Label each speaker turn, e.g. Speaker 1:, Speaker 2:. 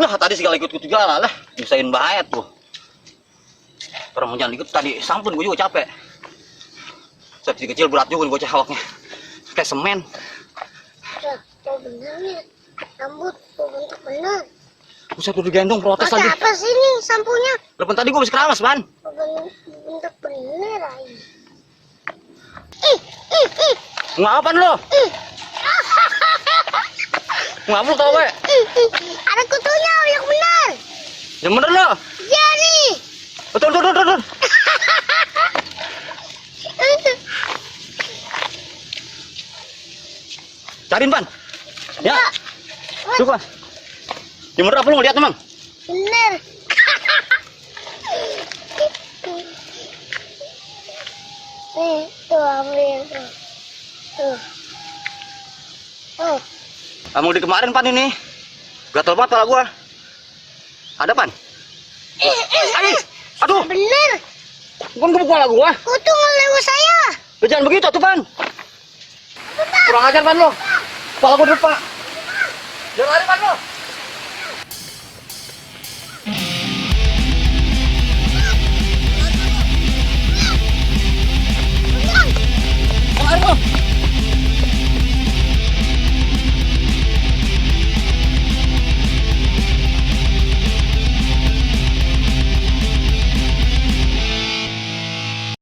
Speaker 1: Lah tadi segala ikut-ikut segala lah, nyusahin bahaya tuh. Orang mau jalan ikut tadi sampun gue juga capek. Saya kecil berat juga nih bocah awaknya. Kayak semen.
Speaker 2: Tuh bener nih. Rambut tuh bentuk bener.
Speaker 1: Buset udah digendong protes
Speaker 2: Pakai
Speaker 1: lagi.
Speaker 2: apa sih ini sampunya?
Speaker 1: Lepas tadi gue habis keramas, Ban.
Speaker 2: Bentuk bener aja.
Speaker 1: Ngapain lo? Ngapul tau we?
Speaker 2: Ada kutunya yang bener.
Speaker 1: Yang bener lo?
Speaker 2: Iya nih.
Speaker 1: Betul. Cariin, Ban. Ya. Coba. Yang bener apa lo ngeliat emang?
Speaker 2: Bener. Nih, tuh ambil tuh. Tuh. Tuh.
Speaker 1: Kamu di kemarin, Pan, ini. Gatel banget kepala gua. Ada, Pan? Aduh.
Speaker 2: Bener.
Speaker 1: Bukan gebuk kepala gua.
Speaker 2: Kutu ngelewat saya.
Speaker 1: Lo jangan begitu tuh, Pan. Kurang ajar, Pan, lo. Kepala gua di depan. Jangan lari, Pan, lo.